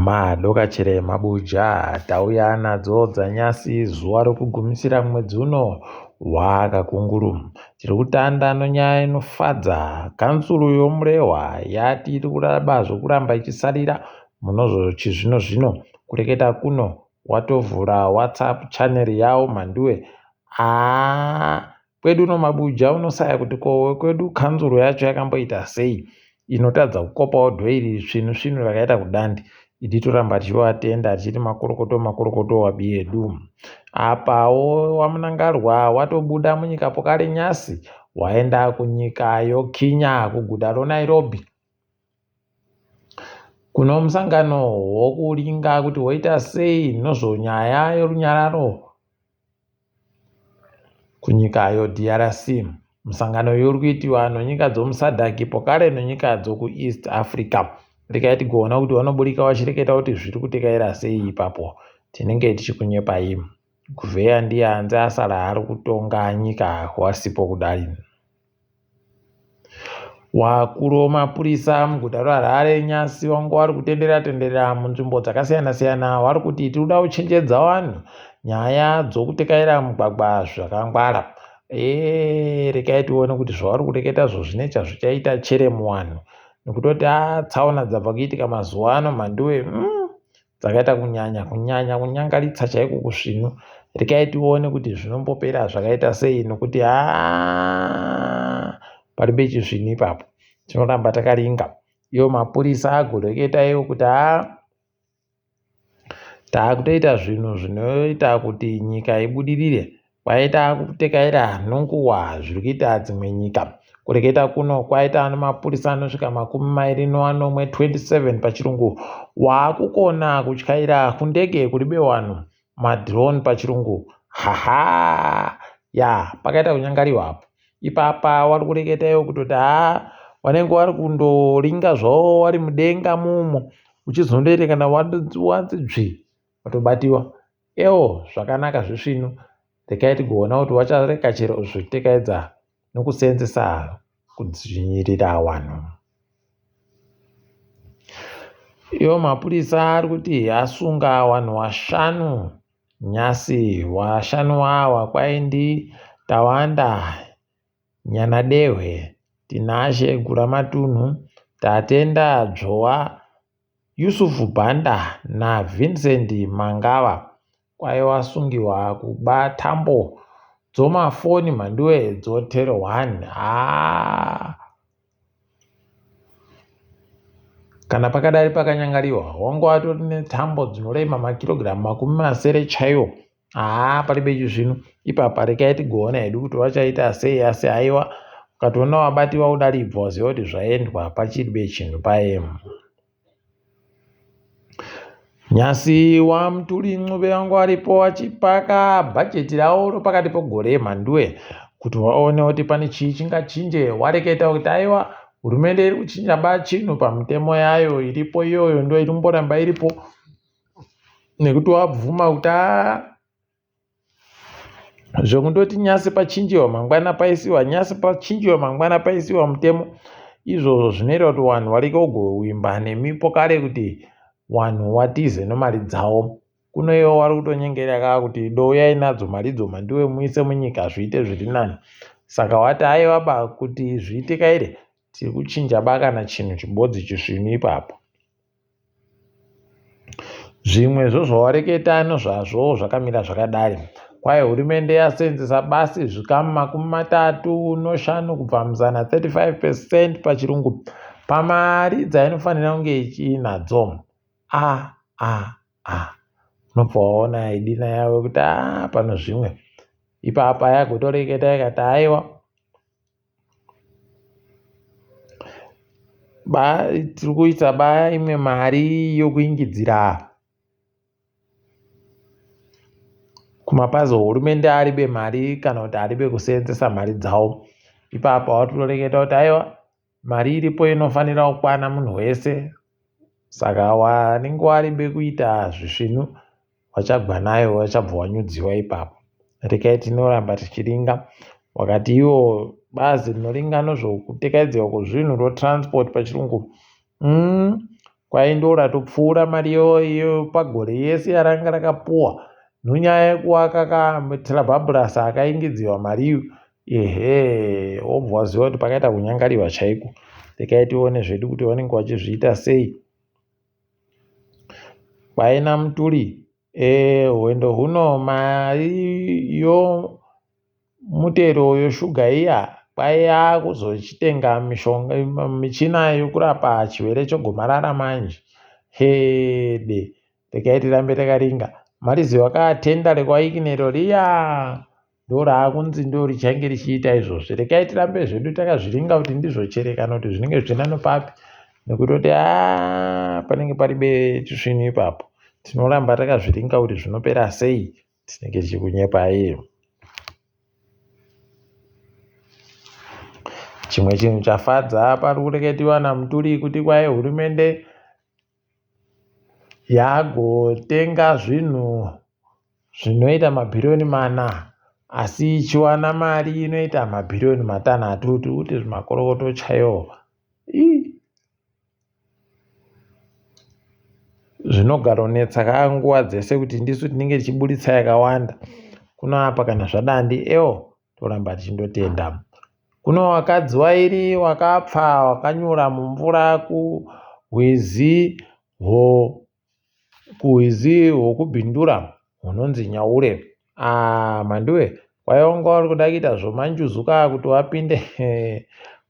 Madokachere mabuja tauya nadzo dzanyasi zuva rokugumisira mwedzi uno waKakunguru. Tiri kutanda nonyaya inofadza. Kanzuru yoMurehwa yati iri kuramba zvokuramba ichisarira munozvochizvino zvino. Kureketa kuno watovhura WhatsApp channel yawo mhanduwe. Haa kwedu uno mabuja unosaya kuti ko kwedu kanzuru yacho yakamboita sei inotadza kukopawo dhoiri svinu svinu rakaita kudandi idi toramba tichivatenda tichiti makorokoto makorokoto wabi yedu apawo wamunangarwa watobuda munyika pokare nyasi waenda kunyika yokinya kuguta ronairobi kuno musangano wokuringa kuti woita sei nozvonyaya yorunyararo kunyika yoDRC. Musangano uyu uri kuitiwa nonyika dzomuSADC pokare nonyika dzokuEast Africa. Regai tigoona kuti vanoburika vachireketa kuti zviri kutekaira sei ipapo. Tinenge tichikunyepai. Guvheya ndiye anzi asara ari kutonga nyika wasipo kudai. Wakuru wemapurisa muguta reHarare Nyasi vangu vari kutenderera tenderera munzvimbo dzakasiyana siyana vari kuti tiri kuda kuchenjedza vanhu nyaya dzokutekaira mugwagwa zvakangwara. Eee regai tione kuti zvavari kureketazvo zvine chazvichaita chere muvanhu nekutoti a tsaona dzabva kuitika mazuva ano mhanduwe mm, dzakaita kunyanya kunyanya kunyangaritsa chaiko kusvinu rekai tione kuti zvinombopera zvakaita sei nokuti haa paribe chisvinu ipapo tinoramba takaringa iwo mapurisa agoreketa iwo kuti haa taakutoita zvinhu zvinoita kuti nyika ibudirire Kwaita kutekaira nonguwa zviri kuita dzimwe nyika. Kureketa kuno kwaita nemapurisa anosvika 27 27 pachirungu waakukona kutyaira kundege kuribe wanhu madrone pachirungu haha ya pakaita kunyangariwa apo ipapa wari kureketa iwo kutoti haa wanenge wari kundoringa zvavo wari mudenga mumo uchizondoita kana wanzi dzvi watobatiwa Ewo zvakanaka zvisvinu rekai tigoona kuti wachareka chero zvitekaidza nokuseenzesa kudzvinyirira wanhu. Iwo mapurisa ari kuti asunga wanhu washanu nyasi washanu awa kwaindi Tawanda Nyanadehwe Tinashe Guramatunhu Tatenda Dzvowa Yusuf Banda naVincent Mangava kwaivasungiwa kuba tambo dzomafoni mhanduwe dzoTel One. Haa kana pakadai pakanyangariwa wanga watori netambo dzinorema makirogiramu 60 chaiwo. Haa paribe chizvino ipapa rekai tigoona hedu kuti vachaita sei asi haiwa ukatoona wabatiwa kudari ibva waziva kuti zvaendwa pachiribe chinhu paye. Nyasi waMtuli Ncube vangu varipo vachipaka bhajeti ravo ropakati pegore mhanduwe kuti vaone kuti pane chii chingachinje. Wareketa kuti aiwa hurumende iri kuchinja ba chinhu pamutemo yayo iripo iyoyo ndo iri kumboramba iripo nekuti wabvuma kuti aa zvekundoti nyasi pachinjiwa mangwana paisiwa nyasi pachinjiwa mangwana paisiwa mutemo izvozvo zvinoita kuti vanhu varege kugovimba nemipo kare kuti vanhu watize nemari dzavo kuno ivo vari kutonyengera kaa kuti douyai nadzo mari idzo mandiwe muise munyika zviite zviri nani saka wati aiwa ba kuti zviite kaire tiri kuchinja ba kana chinhu chibodzi chisvinu ipapo Zvimwe zvozvawareketa nezvazvo zvakamira zvakadai. Kwai hurumende yaseenzesa basi zvikamu 35 kubva muzana 35 percent pachirungu pamari dzainofanira kunge ichiinadzo. A a a unobva waona idina yavo kuti a pano zvimwe. Ipapa yagotoreketa ikati aiwa Ba tiri kuisa ba imwe mari yokuingidzira kumapazi ehurumende aribe mari kana kuti aribe kuseenzesa mari dzawo. Ipapa watoreketa kuti aiwa mari iripo inofanira kukwana munhu wese saka wanenge waribe kuita zvisvinu wachagwa nayo wachabva wanyudziwa ipapo rekai tinoramba tichiringa wakati iwo bazi rinoringa nezvekutekaidzwa kwezvinhu rotransport pachirungu mm, Kwai ndoratopfuura mari iyo pagore yese yaranga rakapuwa nonyaya yekuwaka katrabhabhurasi akaingidziwa mari iyo ehe wobva waziva kuti pakaita kunyangariwa chaiko. Rekai tione zvedu kuti vanenge vachizviita sei. Kwaina Mutuli e, hwendo huno mari yomutero yeshuga iya kwaiya kuzochitenga mishonga michina yokurapa chirwere chegomarara manje hede rekai tirambe takaringa mariziva akatenda rekwaIkinero riya ndoraakunzi ndorichange richiita izvozvi rekai tirambe zvedu takazviringa kuti ndizvo chere kana kuti zvinenge zvichienda nopapi nekutoti aa panenge paribe chisvinu ipapo tinoramba takazviringa kuti zvinopera sei tinenge tichikunyepai. Chimwe chinhu chafadza pari kureketiwa naMutuli kuti kwai hurumende yagotenga zvinhu zvinoita mabhiriyoni mana asi ichiwana mari inoita mabhiriyoni matanhatu tiri kuti makorokoto chaiwo. Ii zvinogaronetsa ka nguva dzese kuti ndisu tinenge tichiburitsa yakawanda. Kuno apa kana zvadandi ewo toramba tichindotenda. Kuno vakadzi vairi wakapfa wakanyura mumvura kurwizi kurwizi rwokubhindura hunonzi Nyaure. Ah mhanduwe kwai wanga uri kuda kuita zvomanjuzu kaa kuti wapinde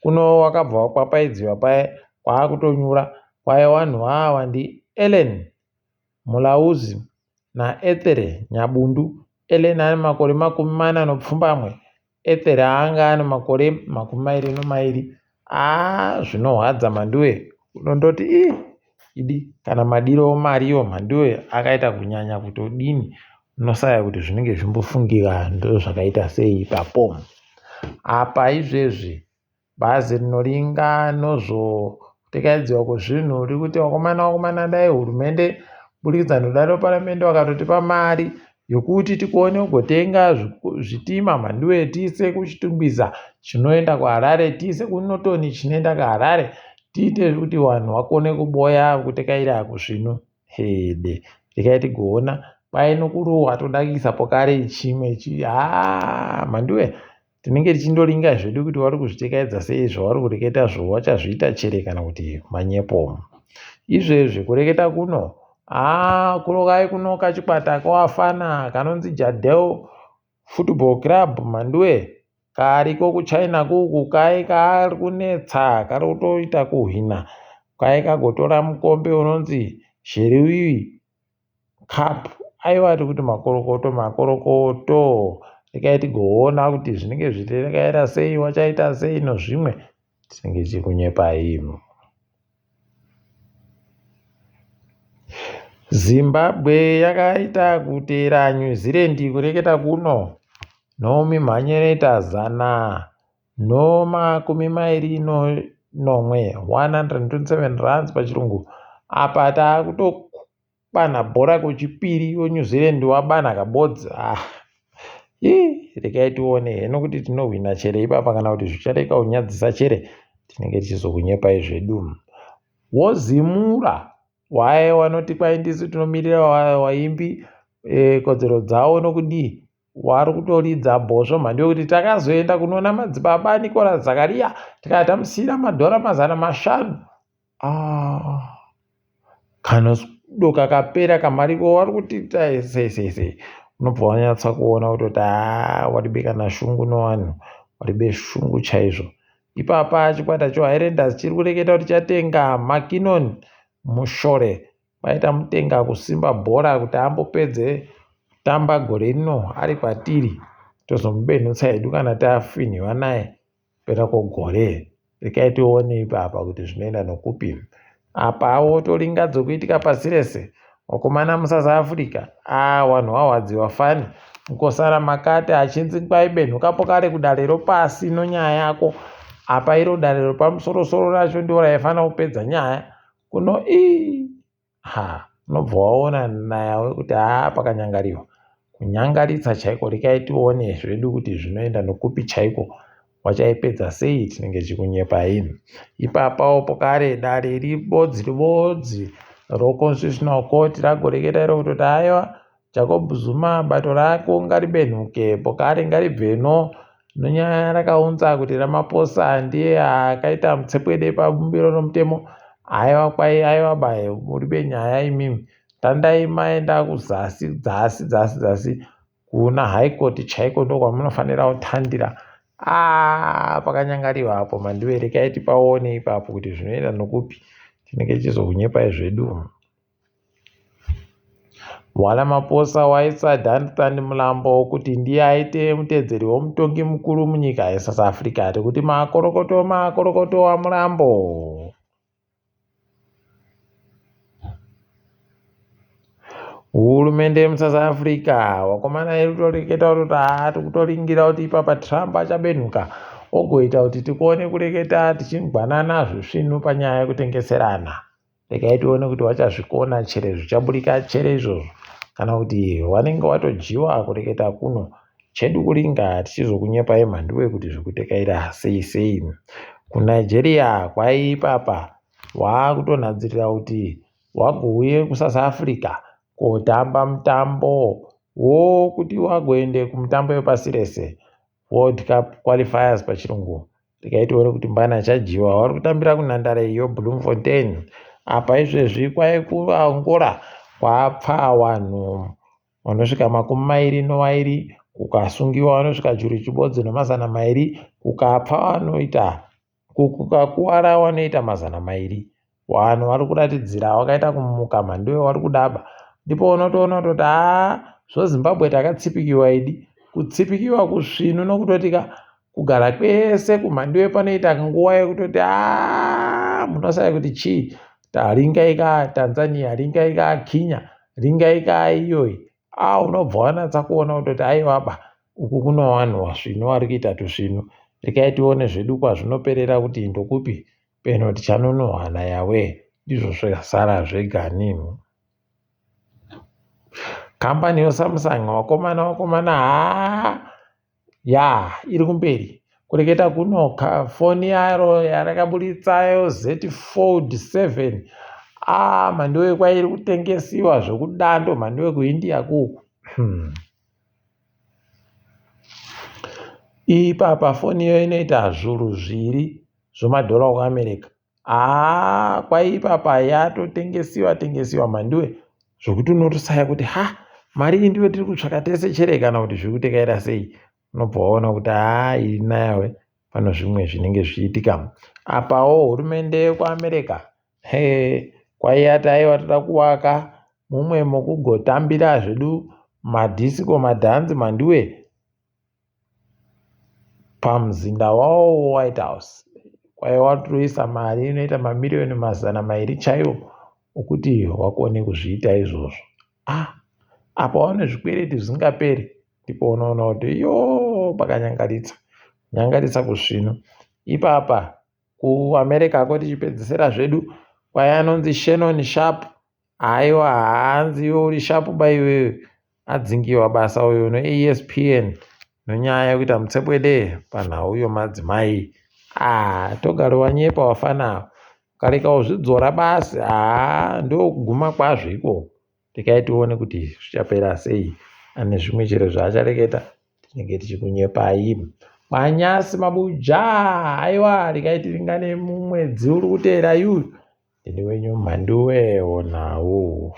kuno wakabva wakwapaidziwa paye kwaakutonyura kwai vanhu ava ndiEllen Mulauzi naEthere Nyabundu. Ellen ane makore 47, Ethere anga ane makore 22. Aa zvinohwadza mhanduwe unondoti ii idi kana madiro mariwo mhanduwe akaita kunyanya kutodini unosaya kuti zvinenge zvimbofungika ndozvakaita sei ipapo. Apa izvezvi bazi rinoringa nozvokutekaidziwa kwezvinhu riri kuti vakomana vakomana dai hurumende kuburikidza nedare reparamende vakatotipa mari yokuti tikone kugotenga zvitima mhanduwe tiise kuChitungwiza chinoenda kuHarare tiise kuNorton chinoenda kuHarare tiite kuti vanhu vakone kuboya kutekaira kuzvinu hede rekai tigoona kwai nokurohwa toda kuisa pokare chimwe haa mhanduwe tinenge tichindoringa zvedu kuti vari kuzvitekaidza sei zvavari kureketa zvo vachazviita chere kana kuti manyepo. Izvezvi kureketa kuno haa kurokai kuno kachikwata kawafana kanonzi Jadel Football Club mhanduwe kariko kuChina kuku kai kari kunetsa kari kutoita kuhwina kai kagotora mukombe unonzi Sheriwi Cup. Aiwa tiri kuti makorokoto makorokoto rekai tigoona kuti zvinenge zvichitekaira sei wachaita sei nozvimwe tinenge tichikunyepai. Zimbabwe yakaita kuteera New Zealand kureketa kuno nomimhanyo inoita 127 127 runs pachirungu. Apa taakutobana bhora kuchipiri weNew Zealand wabana kabodzi. Ah. Ii, rekai tione heno kuti tinohwina chere ipapa kana kuti zvichareka kunyadzisa chere tinenge tichizokunyepai zvedu. Wozimura waye wanoti kwai ndisu tinomirira waimbi kodzero dzavo nokudii wari kutoridza bhosvo mhando yekuti takazoenda kunoona madzibaba Nicolas Zakaria tikati tamusiyira madhora 500. Ah, kanodoka kapera kamariko wari kutiita sei sei sei unobva wanyatsa kuona kutoti haa waribe kana shungu nevanhu waribe shungu chaizvo. Ipapa chikwata choHighlanders chiri kureketa kuti chatenga McKinnon Mushore kwaita mutenga kusimba bhora kuti ambopedze kutamba gore rino ari kwatiri tozomubenhutsa hedu kana tafinhiwa naye kupera kwegore. Rekai tione ipapa kuti zvinoenda nokupi. Apawo toringa dzokuitika pasi rese vakomana muSouth Africa aa vanhu vahwadziwa fani mukosara makati achinzi kwaibenhukapo kare kudare ropasi nonyaya yako apa iro dare ropamusorosoro racho ndo raifanira kupedza nyaya kuno ii ha unobva waona nayawe kuti haa pakanyangariwa kunyangaritsa chaiko rekai tione zvedu kuti zvinoenda nokupi chaiko. Wachaipedza sei tinenge tichikunyepai. Ipapawo pokare dare ribodzi ribodzi roConstitutional Court ragoreketa iro kutoti aiwa Jacob Zuma bato rako ngaribenhuke pokare ngaribveno nonyaya rakaunza kuti Ramaphosa ndiye akaita mutsepwede pabumbiro romutemo aiwa kwai aiwa baye muri benyaya imimi tandai maenda kuzasi dzasi dzasi dzasi kuna high court chaiko ndokwamunofanira kutandira ah pakanyangariwa apo mandiverekai tipaone ipapo kuti zvinoenda nokupi tinenge tichizokunyepai zvedu Ramaphosa waisa Dunstan Mlambo kuti ndiye aite mutedzeri womutongi mukuru munyika yeSouth Africa tikuti makorokoto makorokoto waMlambo. Hurumende yemuSouth Africa vakomana iri kutoreketa kuti haa tikutoringira kuti ipapa Trump achabenhuka ogoita kuti tikone kureketa tichingwanana zvisvinu panyaya yekutengeserana. Regai tione kuti vachazvikona chere zvichaburika chere izvozvo kana kuti vanenge watodyiwa kureketa kuno chedu kuringa tichizokunyepai mhanduwe kuti zvikutekaira sei sei. KuNigeria kwaiipapa waakutonhadzirira kuti wagouye kuSouth Africa kotamba mutambo wokuti wagoende kumutambo wepasi rese World Cup qualifiers pachirungu regai tione kuti mbana achadyiwa vari kutambira kunhandare iyo Bloemfontein apa izvezvi kwaikuAngola kwapfa vanhu vanosvika 22 kukasungiwa vanosvika churu chibodzi nemazana mairi kukapfa vanoita kukakuvara vanoita 200 vanhu vari kuratidzira vakaita kumuka mhanduwe vari kudaba ndipo unotoona kutoti haa zvoZimbabwe takatsipikiwa idi kutsipikiwa kusvinu nokutotika kugara kwese kumhanduwe panoita nguva yekutoti haa munosaya kuti chii ringai ka Tanzania ringai ka Kenya ringai ka iyoyi a unobva wanatsa kuona kutoti aiwaba uku kuno vanhu vasvinu vari kuita tusvinu regai tione zvedu kwazvinoperera kuti ndokupi peno tichanonohwana yawe ndizvo zvasara zvegani. Kambani yoSamsung vakomana vakomana haa ya iri kumberi kureketa kuno foni yaro yarakaburitsayo Z Fold 7 a mhanduwe kwairi kutengesiwa zvekudando mhanduwe kuIndia kuku. Ipapa foni iyo inoita zvuru zviri zvemadhora okuAmerica haa kwaipapa yatotengesiwa tengesiwa mhanduwe zvokuti unotosaya kuti ha mari iyi ndiyo tiri kutsvaka tese chere kana kuti zviri kutekaira sei unobva waona kuti haa iri nayawe pano zvimwe zvinenge zvichiitika apawo hurumende yekuAmerica he kwaiyati aiwa toda kuvaka mumwe mokugotambira zvedu madhisiko madhanzi mhanduwe pamuzinda wavo weWhite House kwaiva watoisa mari inoita mamiriyoni 200 chaiwo okuti wakone kuzviita izvozvo ah apa wane zvikwereti zvisingaperi ndipo unoona kuti yo pakanyangaritsa nyangaritsa kusvinu ipapa kuAmerica ko tichipedzisira zvedu kwai anonzi Shannon Sharpe aiwa haanzi iwe uri sharp ba iwewe adzingiwa basa uyo neESPN nonyaya yekuita mutsepwede panhau yomadzimai ah togara wanyepa wafana ukareka uzvidzora basi haa ndokuguma kwazvo ikoko regai tione kuti zvichapera sei ane zvimwe chero zvaachareketa tinenge tichikunyepai manyasi mabuja aiwa regai tiringane mumwedzi uri kuteera yuyu ndini wenyu mhanduwe onhau.